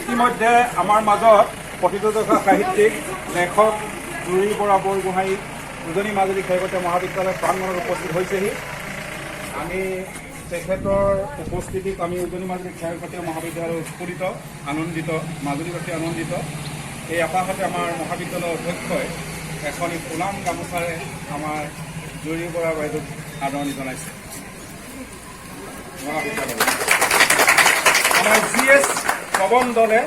ইতিমধ্যে আমাৰ মাজত প্ৰতিযোগিতা সাহিত্যিক, লেখক জুৰি বৰা বৰগোহাঁই উজনি মাজুলী খেৰকটীয়া মহাবিদ্যালয় প্ৰাংগণত উপস্থিত হৈছেহি। আমি তেখেতৰ উপস্থিতিত আমি উজনি মাজুলী খেৰকটীয়া মহাবিদ্যালয়ৰ উৎফুল্লিত, আনন্দিত, মাজুলীবাসী আনন্দিত। এই আপাহতে আমাৰ মহাবিদ্যালয়ৰ অধ্যক্ষই এখনি ফুলাম গামোচাৰে আমাৰ জুৰি বৰা বাইদেউক আদৰণি জনাইছে। মহাবিদ্যালয়ত আমাৰ জি এছ পৱন দলে,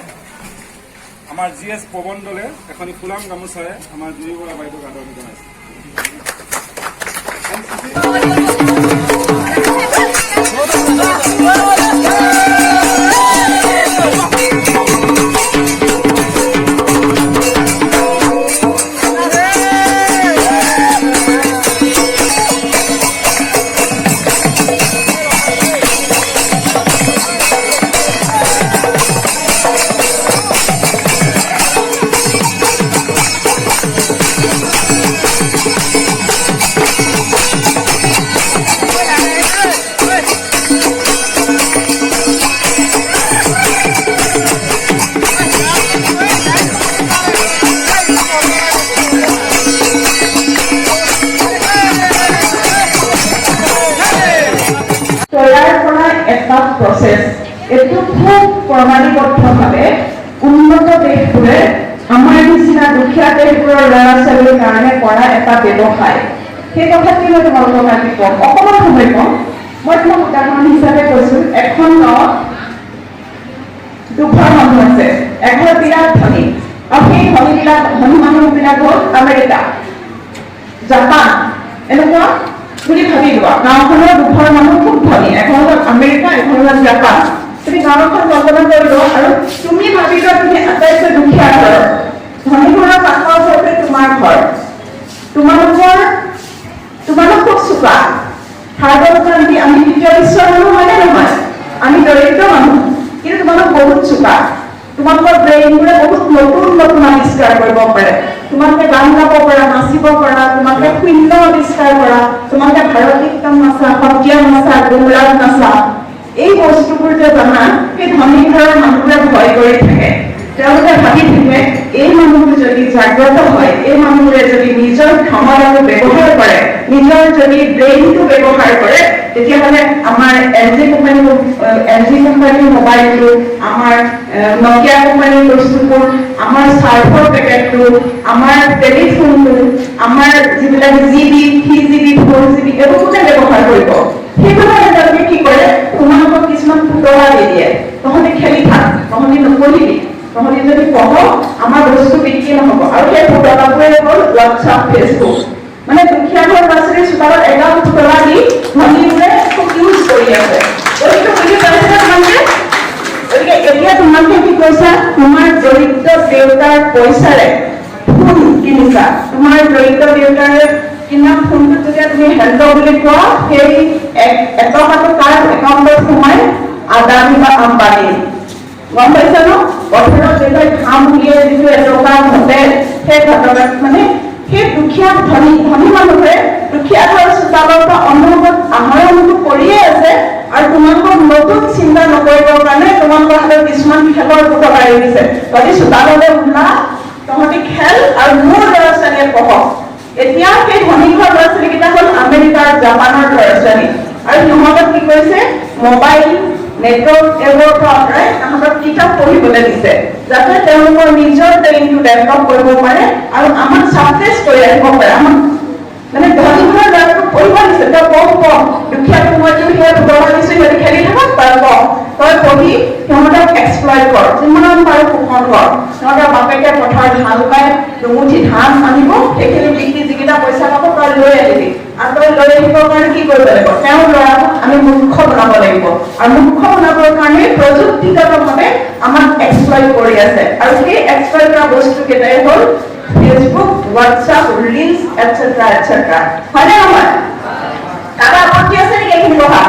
আমাৰ জি এছ পৱন দলে এখনি ফুলাম গামোচাৰে আমাৰ জুৰি বৰা বাইদেউক আদৰণি জনাইছে। তৈয়াৰ কৰা এটা প্ৰচেছ। এইটো খুব প্ৰণালীবদ্ধভাৱে উন্নত দেশবোৰে আমাৰ নিচিনা দুখীয়া দেশবোৰৰ ল'ৰা ছোৱালীৰ কাৰণে কৰা এটা ব্যৱসায়। সেই কথাখিনি মই তোমালোকক আজি কম, অকণমান সময় কম। মই তোমাক উদাহৰণ হিচাপে কৈছো, এখন গাঁৱত দুঘৰ মানুহ আছে। এঘৰ বিৰাট ধনী আৰু সেই ধনী মানুহবিলাক হ'ল আমেৰিকা, জাপান এনেকুৱা বুলি ভাবি লোৱা। গাঁওখনৰ দুঘৰ মানুহ খুব ধনী, এঘৰ হ'ল আমেৰিকা, এঘৰ হ'ল জাপান। তুমি গাঁওখন কল্পনা কৰি লোৱা আৰু তুমি ভাবি লোৱা তুমি আটাইতকৈ দুখীয়া ঘৰৰ। ধনী ঘৰৰ কাষৰ ঘৰটোৱে তোমাৰ ঘৰ। তোমালোক খুব চোকা। থাৰ্ড ৱৰ্ল্ড কাণ্ট্ৰি, আমি তৃতীয় বিশ্বৰ মানুহ, হয়নে নহয়? আমি দৰিদ্ৰ মানুহ, কিন্তু তোমালোক বহুত চোকা। তোমালোকৰ ব্ৰেইনবোৰে বহুত নতুন নতুন আৱিষ্কাৰ কৰিব পাৰে। তোমালোকে গান গাব পাৰা, নাচিব পাৰা, তোমালোকে শূন্য আৱিষ্কাৰ কৰা, তোমালোকে ভাৰতনাট্যম নাচা, সত্ৰীয়া নাচা, গুমৰাগ নাচা। এই বস্তুবোৰ যে জানা, সেই ধনী ঘৰৰ মানুহবোৰে ভয় কৰি থাকে। তেওঁলোকে ভাবি থাকে, এই মানুহবোৰ যদি জাগ্ৰত হয়, এই মানুহবোৰে যদি নিজৰ ক্ষমতাটো ব্যৱহাৰ কৰে, নিজৰ যদি ব্ৰেইনটো ব্যৱহাৰ কৰে, তেতিয়াহ'লে আমাৰ এল জি কোম্পানীৰ মোবাইলটো, আমাৰ নকিয়া কোম্পানীৰ বস্তুবোৰ, আমাৰ চাৰ্ফৰ পেকেটটো, আমাৰ টেলিফোনটো, আমাৰ যিবিলাক GB, 3 GB, 4 GB, এইবোৰ কোনে ব্যৱহাৰ কৰিব? সেইটো কাৰণে তেওঁলোকে কি কৰে? তোমালোকক কিছুমান পুতলা দি দিয়ে, তহঁতি খেলি থাক, তহঁতি নপঢ়িবি, তহঁতি যদি পঢ় আমাৰ বস্তু বিক্ৰী নহ'ব। আৰু সেই পুতলাবোৰে হ'ল হোৱাটছআপ, ফেচবুক। মানে দুখীয়া ঘৰৰ ল'ৰা ছোৱালীৰ চোতালত এগাল পুতলা দি ধনীবোৰে খুব ইউজ কৰি আছে। গতিকে বুজি পাইছেনে তোমালোকে? গতিকে এতিয়া তোমালোকে কি কৈছা? তোমাৰ দৰিদ্ৰ দেউতাৰ পইচাৰে ফোন কিনিছা। তোমাৰ দৰিদ্ৰ দেউতাৰে কিনা ফোনটোত যেতিয়া তুমি হেল্ল' বুলি কোৱা, সেই এটকাটো কাৰ একাউণ্টত সোমাই? আদানী বা আম্বানী। গম পাইছা ন? পথাৰত দেউতাই ঘাম উলিয়াই যিটো এটকা ঘটে, সেই ঘটনাত মানে সেই দুখীয়া ধনী মানুহে দুখীয়া ঘৰৰ চোতালৰ পৰা অনবৰত আহৰণটো কৰিয়ে আছে আৰু তোমালোকক নতুন চিন্তা নকৰিবৰ কাৰণে তোমালোকৰ হাতত কিছুমান খেলৰ পুতলা এৰি দিছে। তহঁতি চোতাললৈ ওলা, তহঁতি খেল আৰু মোৰ ল'ৰা ছোৱালীয়ে পঢ়ক। এতিয়া সেই ধনী ঘৰৰ ল'ৰা ছোৱালীকেইটা হ'ল আমেৰিকাৰ, জাপানৰ ল'ৰা ছোৱালী আৰু সিহঁতক কি কৰিছে? মোবাইল নেটৱৰ্ক এইবোৰৰ পৰা আঁতৰাই তাহাঁতক কিতাপ পঢ়িবলৈ দিছে, যাতে তেওঁলোকৰ নিজৰ ব্ৰেইনটো ডেভেলপ কৰিব পাৰে আৰু আমাক ছাপ্ৰেছ কৰি ৰাখিব পাৰে। আমাক মানে ধনী ঘৰৰ ল'ৰাটোক পঢ়িব দিছে, তই পঢ় পঢ়। দুখীয়াটো মইতো সিহঁত পুতলা দিছো, সিহঁতে খেলি থাকক, তই পঢ়, তই পঢ়ি সিহঁতক এক্সপ্লইট কৰ, যিমান পাৰ শোষণ কৰ। সিহঁতৰ বাপেকে পথাৰত হাল বাই দুমুঠি ধান আনিব, সেইখিনি বিকি যিকেইটা পইচা পাব তই লৈ আহিবি। আৰু তই লৈ আহিবৰ কাৰণে কি কৰিব লাগিব? তেওঁৰ ল'ৰাটোক আমি মূৰ্খ বনাব লাগিব আৰু মূৰ্খ বনাবৰ কাৰণে প্ৰযুক্তিগতভাৱে আমাক এক্সপ্লইট কৰি আছে। আৰু সেই এক্সপ্লইট কৰা বস্তু কেইটাই হ'ল Facebook, WhatsApp, reels, etcetera etcetera. হয়নে নহয়? কাৰোবাৰ আপত্তি আছে নেকি এইখিনি কথা?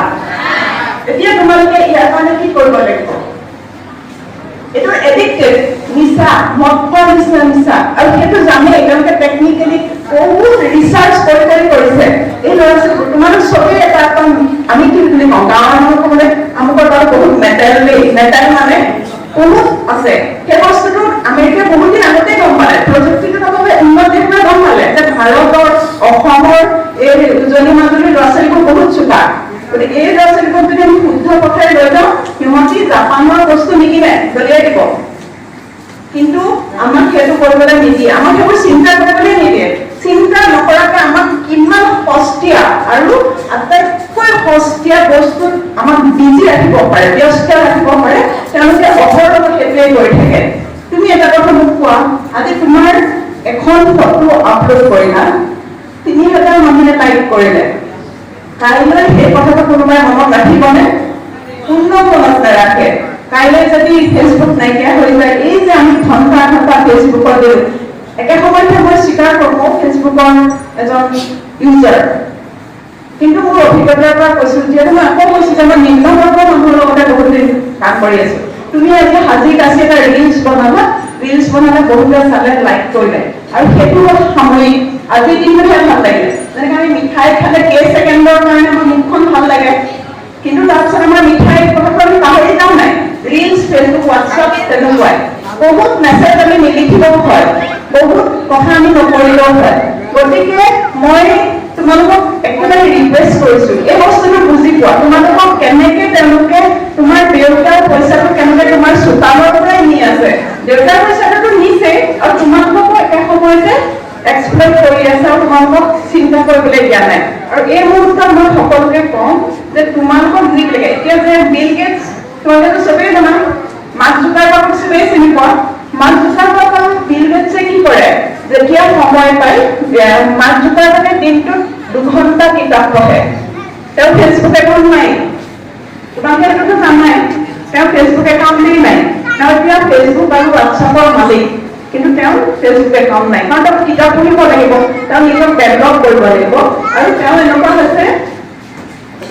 এতিয়া তোমালোকে ইয়াৰ কাৰণে কি কৰিব লাগিব? এইটো এডিক্টেড, নিচা, মদ খোৱাৰ নিচিনা নিচা। আৰু সেইটো জানেই তেওঁলোকে, টেকনিকেলি বহুত ৰিচাৰ্চ কৰি কৰি কৰিছে। এই ল'ৰা ছোৱালী তোমালোক চবেই এটা এটা, আমি কি বুলি কওঁ গাঁৱৰ মানুহ ক'বলৈ, আমুকৰ ল'ৰা বহুত মেটেল দেই। মেটেল মানে বহুত আছে। সেই বস্তুটো আমেৰিকাই বহুত দিন আগতে গম পালে, প্ৰযুক্তিগতভাৱে উন্নত দেশবোৰে গম পালে যে ভাৰতৰ, অসমৰ এই উজনি মাজুলীৰ ল'ৰা ছোৱালীবোৰ বহুত চোকা। গতিকে এই ল'ৰা ছোৱালীবোৰক যদি আমি শুদ্ধ পথেৰে লৈ যাওঁ, সিহঁতি জাপানৰ বস্তু নিকিনে, দলিয়াই দিব। কিন্তু আমাক সেইটো কৰিবলৈ নিদিয়ে, আমাক সেইবোৰ চিন্তা কৰিবলৈ নিদিয়ে। চিন্তা নকৰাকে আমাক কিমান সস্তীয়া আৰু আটাইতকৈ সস্তীয়া বস্তুত আমাক বিজি ৰাখিব পাৰে, ব্যস্ত ৰাখিব পাৰে, তেওঁলোকে অহৰহ সেইটোৱে কৰি থাকে। তুমি এটা কথা মোক কোৱা, আজি তোমাৰ এখন ফটো আপলোড কৰিলা, 3000 মানুহে লাইক কৰিলে, কাইলৈ সেই কথাটো কোনোবাই মনত ৰাখিবনে? কোনো মনত নাৰাখে। কাইলৈ যদি ফেচবুক নাইকিয়া হৈ যায়, এই যে আমি ঘণ্টা ঘণ্টা ফেচবুকত দিওঁ, একে সময়তে মই স্বীকাৰ কৰোঁ, মই ফেচবুকৰ এজন ইউজাৰ, কিন্তু মোৰ অভিজ্ঞতাৰ পৰা কৈছো, যিহেতু মই আকৌ কৈছো যে মই নিম্নবৰ্গৰ মানুহৰ লগতে বহুত দিন কাম কৰি আছো। তুমি আজি সাজি কাচি এটা ৰিলচ বনালা, ৰিলচ বনালে বহুতে চালে, লাইক কৰিলে, আৰু সেইটো হ'ল সাময়িক, আজিৰ দিনটোহে ভাল লাগিলে। যেনেকে আমি মিঠাই খালে কেই ছেকেণ্ডৰ কাৰণে আমাৰ মুখখন ভাল লাগে, কিন্তু তাৰপিছত আমাৰ মিঠাই কথাটো আমি পাহৰি যাওঁ নাই? ৰিলচ, ফেচবুক, হোৱাটছআপ তেনেকুৱাই। বহুত মেছেজ আমি নিলিখিলেও হয়, বহুত কথা আমি নকৰিলেও হয়। গতিকে মই তোমালোকক একেবাৰে ৰিকুৱেষ্ট কৰিছো, এই বস্তুটো বুজি পোৱা। তোমালোকক কেনেকে তেওঁলোকে তোমাৰ দেউতাৰ পইচাটো কেনেকে তোমাৰ চোতালৰ পৰাই নি আছে, দেউতাৰ পইচাটোতো নিছে, আৰু তোমালোককো একে সময়তে এক্সপ্লইট কৰি আছে, আৰু তোমালোকক চিন্তা কৰিবলৈ দিয়া নাই। আৰু এই মুহূৰ্তত মই সকলোকে কওঁ যে তোমালোকক যিবিলাকে এতিয়া যে বিল গেটছ, তোমালোকেতো চবেই জানা, মাৰ্ক জুকাৰবাৰ্গক চবেই চিনি পোৱা। মাৰ্ক জুকাৰবাৰ্গ আৰু বিল গেটছে কি কৰে? যেতিয়া সময় পায়, মাৰ্ক জুকাৰবাৰ্গে দিনটোত 2 ঘণ্টা কিতাপ পঢ়ে। তেওঁ ফেচবুক একাউণ্ট নাই, তোমালোকে এইটোতো জানাই, তেওঁ ফেচবুক একাউণ্টেই নাই। তেওঁ এতিয়া ফেচবুক আৰু হোৱাটছআপৰ মালিক, কিন্তু তেওঁ ফেচবুক একাউণ্ট নাই, কাৰণ তেওঁ কিতাপ পঢ়িব লাগিব, তেওঁ নিজক ডেভেলপ কৰিব লাগিব। আৰু তেওঁ এনেকুৱা হৈছে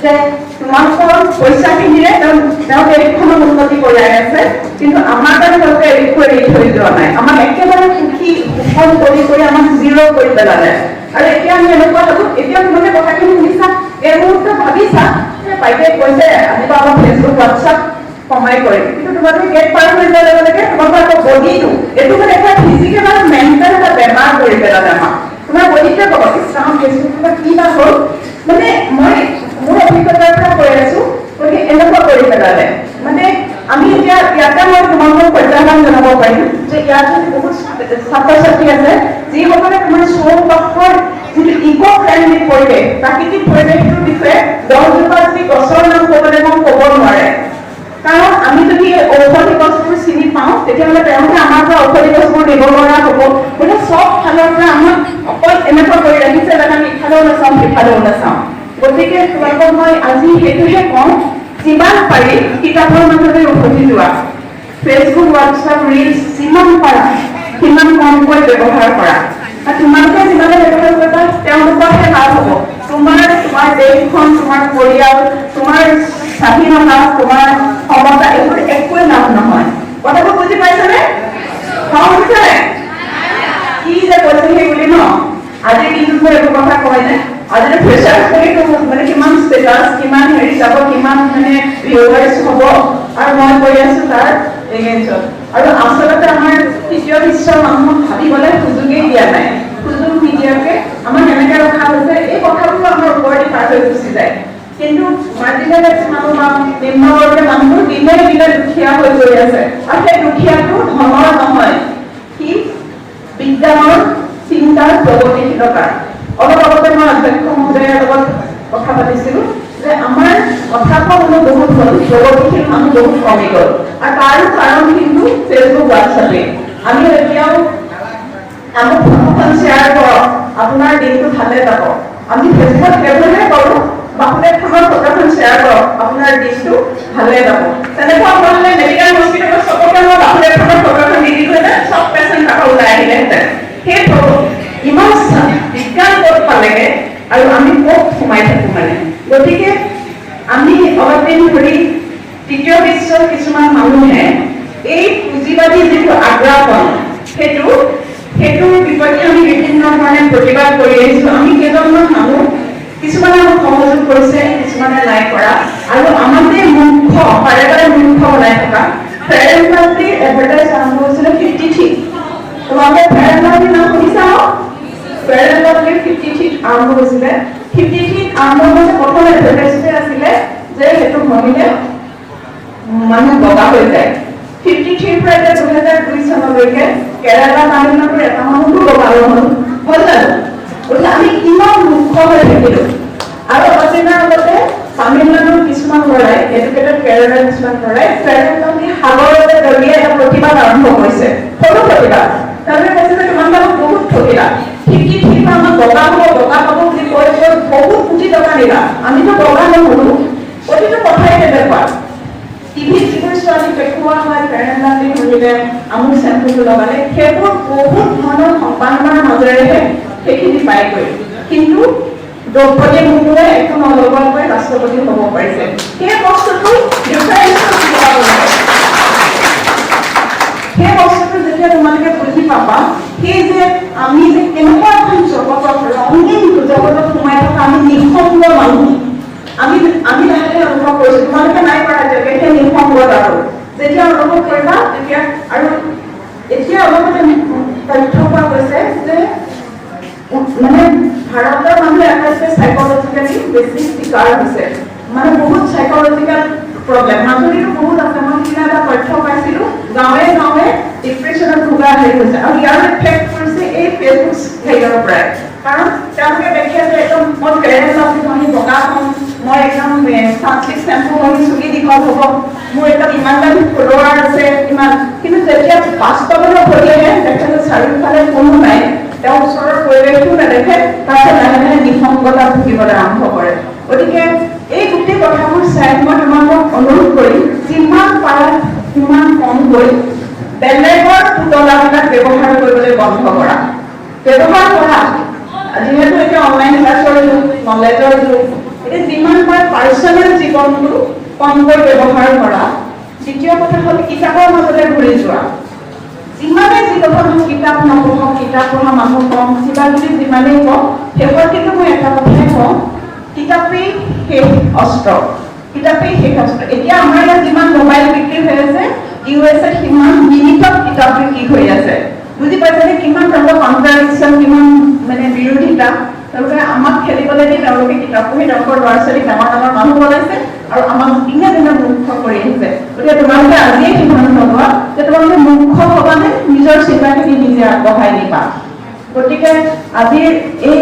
যে তোমালোকৰ পইচাখিনিৰে তেওঁ তেওঁ দেশখনক উন্নতি কৰাই আছে, কিন্তু আমাৰ কাৰণে তেওঁলোকে একো এৰি থৈ যোৱা নাই। আমাক একেবাৰে সুখী শোষণ কৰি কৰি আমাক জিৰ' কৰি পেলালে। আৰু এতিয়া আমি এনেকুৱা হলো, এতিয়া তোমালোকে কথাখিনি শুনিছা, এই মুহূৰ্তত ভাবিছা যে বাইদেৱে কৈছে আজিৰ পৰা অলপ ফেচবুক, হোৱাটছআপ কমাই কৰিম, কিন্তু তোমালোকে গেট পাৰ হৈ যোৱাৰ লগে লগে তোমালোকৰ আকৌ বডিটো, এইটো মানে এটা ফিজিকেল আৰু মেণ্টেল এটা বেমাৰ কৰি পেলালে আমাক। তোমাৰ বডিটোৱে ক'ব, ইছ ৰাম, ফেচবুক কি বা হ'ল। মানে মই মোৰ অভিজ্ঞতাৰ পৰা কৈ আছো। গতিকে এনেকুৱা কৰি পেলালে। মানে আমি এতিয়া ইয়াতে মই তোমালোকক প্ৰত্যাহ্বান জনাব পাৰিম যে ইয়াত যদি বহুত ছাত্ৰ ছাত্ৰী আছে, যিসকলে তোমাৰ চৌপাশৰ যিটো ইক' ফ্ৰেণ্ডলি পৰিৱেশ, প্ৰাকৃতিক পৰিৱেশটোৰ বিষয়ে 10জোপা যদি গছৰ নাম ক'বলৈ কওঁ, ক'ব নোৱাৰে। কাৰণ আমি যদি এই ঔষধি গছবোৰ চিনি পাওঁ, তেতিয়াহ'লে তেওঁলোকে আমাৰ পৰা ঔষধি গছবোৰ নিব নোৱাৰা হ'ব। গতিকে চব ফালৰ পৰা আমাক অকল এনেকুৱা কৰি ৰাখিছে যাতে আমি ইফালেও নাচাওঁ, সিফালেও নাচাওঁ। গতিকে তোমালোকক মই আজি সেইটোহে কওঁ, যিমান পাৰি কিতাপৰ মাজতে উভতি যোৱা। ফেচবুক, হোৱাটছআপ, ৰিলচ যিমান পাৰা সিমান কমকৈ ব্যৱহাৰ কৰা। আৰু তোমালোকে যিমানে ব্যৱহাৰ কৰিবা, তেওঁলোকৰহে লাভ হ'ব। তোমাৰ তোমাৰ দেশখন, তোমাৰ পৰিয়াল, তোমাৰ স্বাধীনতা, তোমাৰ সমতা, এইবোৰ একোৱে লাভ নহয়। কথাবোৰ বুজি পাইছানে? খং উঠিছেনে? কি যে কৈছে সেই বুলি ন? আজিৰ দিনটোত মই এইবোৰ কথা কয়নে? আজিতো ফ্ৰেচাৰ্ছ বুলি মানে কিমান ষ্টেটাছ, কিমান হেৰি যাব, কিমান মানে ভিউৱাৰ্ছ হ'ব, আৰু মই কৈ আছো তাৰ এগেইনষ্টত। আৰু আচলতে আমাৰ তৃতীয় বিশ্বৰ মানুহক ভাবিবলৈ সুযোগেই দিয়া নাই। সুযোগ নিদিয়াকে আমাক এনেকে ৰখা হৈছে, এই কথাবোৰ আমাৰ ওপৰেদি পাৰ হৈ গুচি যায়। কিন্তু মাৰ্জিনেলাইজ মানুহ বা নিম্নবৰ্গীয় মানুহবোৰ দিনে দিনে দুখীয়া হৈ গৈ আছে। আৰু সেই দুখীয়াটো ধনৰ নহয়, সি বিজ্ঞানৰ চিন্তাৰ প্ৰগতিশীলতাৰ। অলপ আগতে মই অধ্যক্ষ মহোদয়ৰ লগত কথা পাতিছিলো যে আমাৰ কথা কোৱা মানুহ বহুত হ'ল, প্ৰগতিশীল মানুহ বহুত কমি গ'ল। আৰু তাৰো কাৰণ কিন্তু ফেচবুক, হোৱাটছএপে। আমি এতিয়াও আমুক ফটোখন শ্বেয়াৰ কৰক, আপোনাৰ দিনটো ভালে যাব। আমি ফেচবুকত সেইবোৰহে কৰোঁ, বাসুদেৱ থানৰ ফটোখন শ্বেয়াৰ কৰক, আপোনাৰ দিনটো ভালে যাব। তেনেকুৱা হ'লে মেডিকেল হস্পিটেলত চবকে মই বাসুদেৱ থানৰ ফটোখন দি দিলোহেঁতেন, চব পেচেণ্ট আকৌ ওলাই আহিলেহেঁতেন। সেই ইমান বিজ্ঞান ক'ত পালেগে আৰু আমি ক'ত সোমাই থাকো মানে। গতিকে আমি অলপ দিন ধৰি তৃতীয় বিশ্বৰ কিছুমান মানুহে এই পুঁজিবাদী যিটো আগ্ৰাসন, সেইটোৰ বিপক্ষে আমি বিভিন্ন ধৰণে প্ৰতিবাদ কৰি আহিছো। আমি কেইজনমান মানুহ, কিছুমানে আমাক সহযোগ কৰিছে, কিছুমানে নাই কৰা। আৰু আমাক যে মূৰ্খ, বাৰে বাৰে মূৰ্খ বনাই থকা, ফেয়াৰ এণ্ড লাভলিৰ এডভাৰটাইজ আৰম্ভ হৈছিলে 53। তোমালোকে ফেয়াৰ এণ্ড লাভলিৰ নাম শুনিছা ন? ফেয়াৰ এণ্ড লাভলিৰ 53ত আৰম্ভ হৈছিলে। 53ত আৰম্ভ হৈছে। প্ৰথম এডভাৰটাইজটোৱে আছিলে যে সেইটো ঘঁহিলে মানুহ বগা হৈ যায়। 53ৰ পৰা এতিয়া 2002 চনলৈকে কেৰালা, তামিলনাডুৰ এটা মানুহো বগা নহ'ল। হ'ল জানো? গতিকে আমি কিমান মূৰ্খ হৈ থাকিলো। আৰু অলপ দিনৰ আগতে তামিলনাডুৰ কিছুমান ল'ৰাই, এডুকেটেড কেৰালাৰ কিছুমান ল'ৰাই ফেয়াৰ এণ্ড লাভলি সাগৰতে দলিয়াই এটা প্ৰতিবাদ আৰম্ভ কৰিছে, সৰু প্ৰতিবাদ। তেওঁলোকে কৈছে যে তোমালোকে আমাক বহুত ঠগিলা। 53ৰ পৰা আমাক বগা হ'ব, বগা হ'ব বুলি কৈ কৈ বহুত কোটি টকা নিলা, আমিতো বগা নহলো। প্ৰতিটো কথাই তেনেকুৱা। টিভিত যিবোৰ ছোৱালীক দেখুওৱা হয় ফেয়াৰ এণ্ড লাভলি ঘঁহিলে, আমুক চেম্পুটো লগালে, সেইবোৰ বহুত ধৰণৰ সম্পাদনাৰ মাজেৰেহে সেইখিনি পায়গৈ। কিন্তু দ্ৰৌপদী মুৰ্মুৱে একো নলগোৱাকৈ ৰাষ্ট্ৰপতি হ'ব পাৰিছে। সেই বস্তুটো ডিফাৰেঞ্চটো বুজি পাব লাগে। সেই বস্তুটো যেতিয়া তোমালোকে বুজি পাবা, সেই যে আমি যে কেনেকুৱা এখন জগতত, ৰঙীন জগতত সোমাই থকা আমি নিঃসংগ মানুহ, আমি লাহে লাহে অনুভৱ কৰিছো। তোমালোকে নাই কৰা এতিয়ালৈকে সেই নিঃসংগতাটো। যেতিয়া অনুভৱ কৰিবা তেতিয়া। আৰু এতিয়া অলপতে তথ্য পোৱা গৈছে যে মানে ভাৰতৰ মানুহে আটাইতকৈ চাইকলজিকেলি বেছি চিকাৰ হৈছে, মানে বহুত চাইকলজিকেল প্ৰব্লেম। মাজুলীতো বহুত আছে। মই সিদিনা এটা তথ্য পাইছিলো, গাঁৱে গাঁৱে ডিপ্ৰেশ্যনত ভোগা হেৰি হৈছে। আৰু ইয়াৰ এফেক্ট কৰিছে এই ফেচবুক হেৰিয়ৰ পৰাই। কাৰণ তেওঁলোকে দেখে যে একদম মই ফেয়াৰ এণ্ড লাভলি ঘঁহি বগা হ'ম, মই একদম চানচিল্ক চেম্পু ঘঁহি চুলি দীঘল হ'ব, মোৰ একদম ইমানমান ফলোৱাৰ আছে ইমান। কিন্তু যেতিয়া বাস্তৱলৈ উভতি আহে, দেখে যে চাৰিওফালে কোনো নাই, তেওঁ ওচৰৰ পৰিৱেশটো নেদেখে। তাৰপিছত লাহে লাহে নিসংগতা ভুগিবলৈ আৰম্ভ কৰে। গতিকে এই গোটেই কথাবোৰ চাই মই তোমালোকক অনুৰোধ কৰিম, যিমান পাৰা সিমান কমকৈ বেলেগৰ পুতলাবিলাক ব্যৱহাৰ কৰিবলৈ বন্ধ কৰা। ব্যৱহাৰ কৰা, যিহেতু এতিয়া অনলাইন ক্লাছৰ যুগ, নলেজৰ যুগ, এতিয়া যিমান পাৰে পাৰ্চনেল জীৱনটো কমকৈ ব্যৱহাৰ কৰা। দ্বিতীয় কথা হ'ল কিতাপৰ মাজতে ঘূৰি যোৱা। যিমানে যি কথা নহয়, কিতাপ নপঢ়ক, কিতাপ পঢ়া মানুহ কম, কিবা কিবি যিমানেই কওঁ, শেষত কিন্তু মই এটা কথাই কওঁ, কিতাপেই শেষ অস্ত্ৰ, কিতাপেই শেষ অস্ত্ৰ। এতিয়া আমাৰ ইয়াত যিমান মোবাইল বিক্ৰী হৈ আছে, ইউ.এছ.এত সিমান মিনিটত কিতাপ বিক্ৰী হৈ আছে। বুজি পাইছেনে কিমান তেওঁলোকৰ কণ্ট্ৰাডিকশ্যন, কিমান মানে বিৰোধিতা? তেওঁলোকে আমাক খেলিবলৈ দি তেওঁলোকে কিতাপ পঢ়ি তেওঁলোকৰ ল'ৰা ছোৱালীক ডাঙৰ ডাঙৰ মানুহ বনাইছে আৰু আমাক দিনে দিনে মূৰ্খ কৰি আহিছে। গতিকে তোমালোকে আজিয়ে সিদ্ধান্ত লোৱা যে তোমালোকে মূৰ্খ হ'বানে নিজৰ চিন্তাখিনি নিজে আগবঢ়াই নিবা। গতিকে আজিৰ এই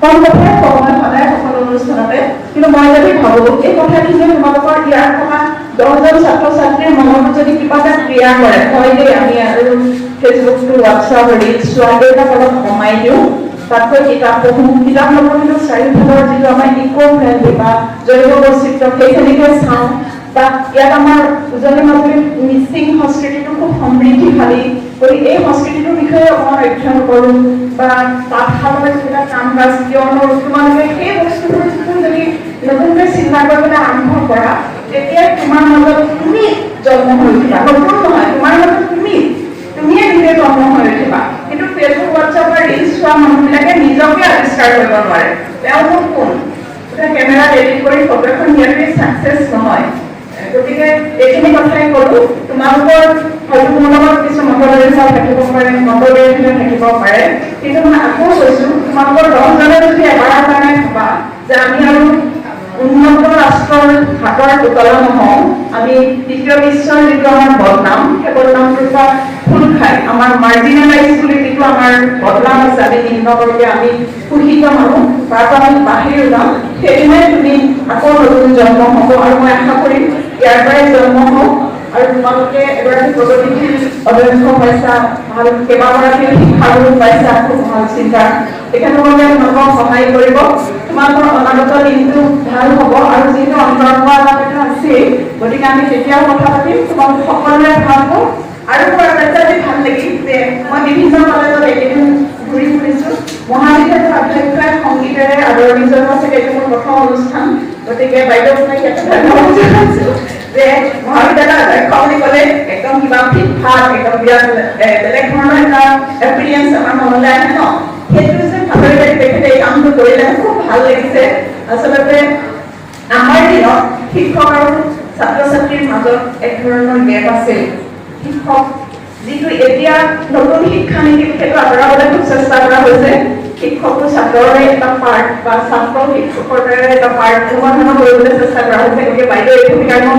কম কথাই কওঁ মই সদায় সকলো অনুষ্ঠানতে, কিন্তু মই যদি ভাবো এই কথাখিনিয়ে তোমালোকৰ ইয়াত থকা 10জন ছাত্ৰ ছাত্ৰীৰ মনত যদি কিবা এটা ক্ৰিয়া কৰে, হয় দেই, আমি আৰু ফেচবুকটো, হোৱাটছআপ, ৰিলছ চোৱা এইবিলাক অলপ কমাই দিওঁ, তাতকৈ কিতাপ পঢ়োঁ, কিতাপ নপঢ়িলেও চাৰিওফালৰ যিটো আমাৰ ইক' ফ্ৰেণ্ডলি বা জৈৱ বৈচিত্ৰ্য সেইখিনিকে চাওঁ, বা ইয়াত আমাৰ উজনি মাজুলীত মিচিং সংস্কৃতিটো খুব সমৃদ্ধিশালী, গতিকে এই সংস্কৃতিটোৰ বিষয়ে অকণমান অধ্যয়ন কৰোঁ, বা তাঁতশালৰ যিবিলাক কাম কাজ, কিয়নো তোমালোকে সেই বস্তুবোৰ যিটো যদি নতুনকৈ চিন্তা কৰিবলৈ আৰম্ভ কৰা, তেতিয়া তোমাৰ মাজত তুমি জন্ম হৈ উঠিবা। নতুন নহয়, তোমাৰ মাজত তুমিয়ে নিজে জন্ম হৈ উঠিবা। কিন্তু ফেচবুক, হোৱাটছআপ বা ৰিলছ চোৱা মানুহবিলাকে নিজকে আৱিষ্কাৰ কৰিব নোৱাৰে, তেওঁলোক কোন। কেমেৰাত এডিট কৰি ফটো এখন দিয়াটোৱে ছাকচেছ নহয়। গতিকে এইখিনি কথাই ক'লো। তোমালোকৰ হয়তো মোৰ লগত কিছু মতবিৰোধ থাকিব পাৰে, মতবিৰোধিতা থাকিব পাৰে, কিন্তু মই আকৌ কৈছো, তোমালোকৰ 10জনে যদি এবাৰৰ কাৰণে ভাবা যে আমি আৰু উন্নত ৰাষ্ট্ৰৰ হাতৰ পুতলা নহওঁ, আমি তৃতীয় বিশ্বৰ যিটো আমাৰ বদনাম, সেই বদনামটোৰ পৰা খোল খাই আমাৰ মাৰ্জিনেলাইজ বুলি যিটো আমাৰ বদনাম আছে, আমি নিম্নবৰ্গীয়, আমি শোষিত মানুহ, তাৰ পৰা আমি বাহিৰ ওলাম, সেইদিনাই তুমি আকৌ নতুন জন্ম হ'ব। আৰু মই আশা কৰিম ইয়াৰ পৰাই জন্ম হওক। আৰু তোমালোকে এগৰাকী প্ৰগতিশীল অধ্যক্ষ পাইছা, ভাল কেইবাগৰাকীও শিক্ষাগুৰু পাইছা, খুব ভাল চিন্তা। তেখেতসকলে তোমালোকক সহায় কৰিব। তোমালোকৰ অনাগত দিনটো ভাল হ'ব। আৰু যিহেতু অন্তৰংগ আলাপ এটা আছেই, গতিকে আমি তেতিয়াও কথা পাতিম। তোমালোক সকলোৰে ভাল হওক। আৰু মোৰ আটাইতকৈ আজি ভাল লাগিল যে মই বিভিন্ন কলেজত এইকেইদিন ঘূৰি ফুৰিছো, মহাবিদ্যালয়ৰ অধ্যক্ষই সংগীতেৰে আদৰণি জনোৱা চাগে এইটো মোৰ প্ৰথম অনুষ্ঠান। গতিকে বাইদেউ, মই ইয়াতে ধন্যবাদ জনাইছো যে মহাবিদ্যালয়ৰ অধ্যক্ষ বুলি ক'লে একদম কিবা ফিটফাট, একদম বিৰাট বেলেগ ধৰণৰ এটা এপিৰিয়েঞ্চ আমাৰ মনলৈ আহে ন, সেইটো যে ফাটৰি কাটি তেখেতে এই কামটো কৰিলে, খুব ভাল লাগিছে। আচলতে আমাৰ দিনত শিক্ষক আৰু ছাত্ৰ ছাত্ৰীৰ মাজত এক ধৰণৰ গেপ আছিল। শিক্ষক যিটো এতিয়া নতুন শিক্ষানীতিত সেইটো আঁতৰাবলৈ খুব চেষ্টা কৰা হৈছে। শিক্ষকো ছাত্ৰৰে এটা পাৰ্ট বা ছাত্ৰ শিক্ষকৰ দৰে এটা পাৰ্ট, এনেকুৱা ধৰণৰ কৰিবলৈ চেষ্টা কৰা হৈছে। গতিকে বাইদেউ এই ভূমিকাৰ মই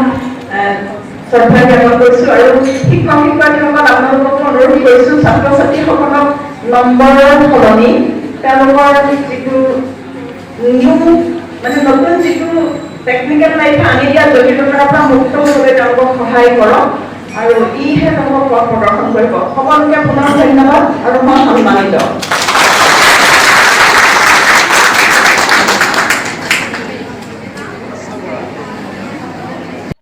শ্ৰদ্ধা জ্ঞাপন কৰিছোঁ আৰু শিক্ষক শিক্ষয়িত্ৰীসকল, আপোনালোককো অনুৰোধ কৰিছোঁ, ছাত্ৰ ছাত্ৰীসকলক নম্বৰৰ সলনি তেওঁলোকৰ যিটো নিউ মানে নতুন যিটো টেকনিকেল লাইফে আনি দিয়া জটিলতাৰ পৰা মুক্ত হ'বলৈ তেওঁলোকক সহায় কৰক আৰু ইহে তেওঁলোকক পথ প্ৰদৰ্শন কৰিব। সকলোকে পুনৰ ধন্যবাদ আৰু মই সন্মানিত।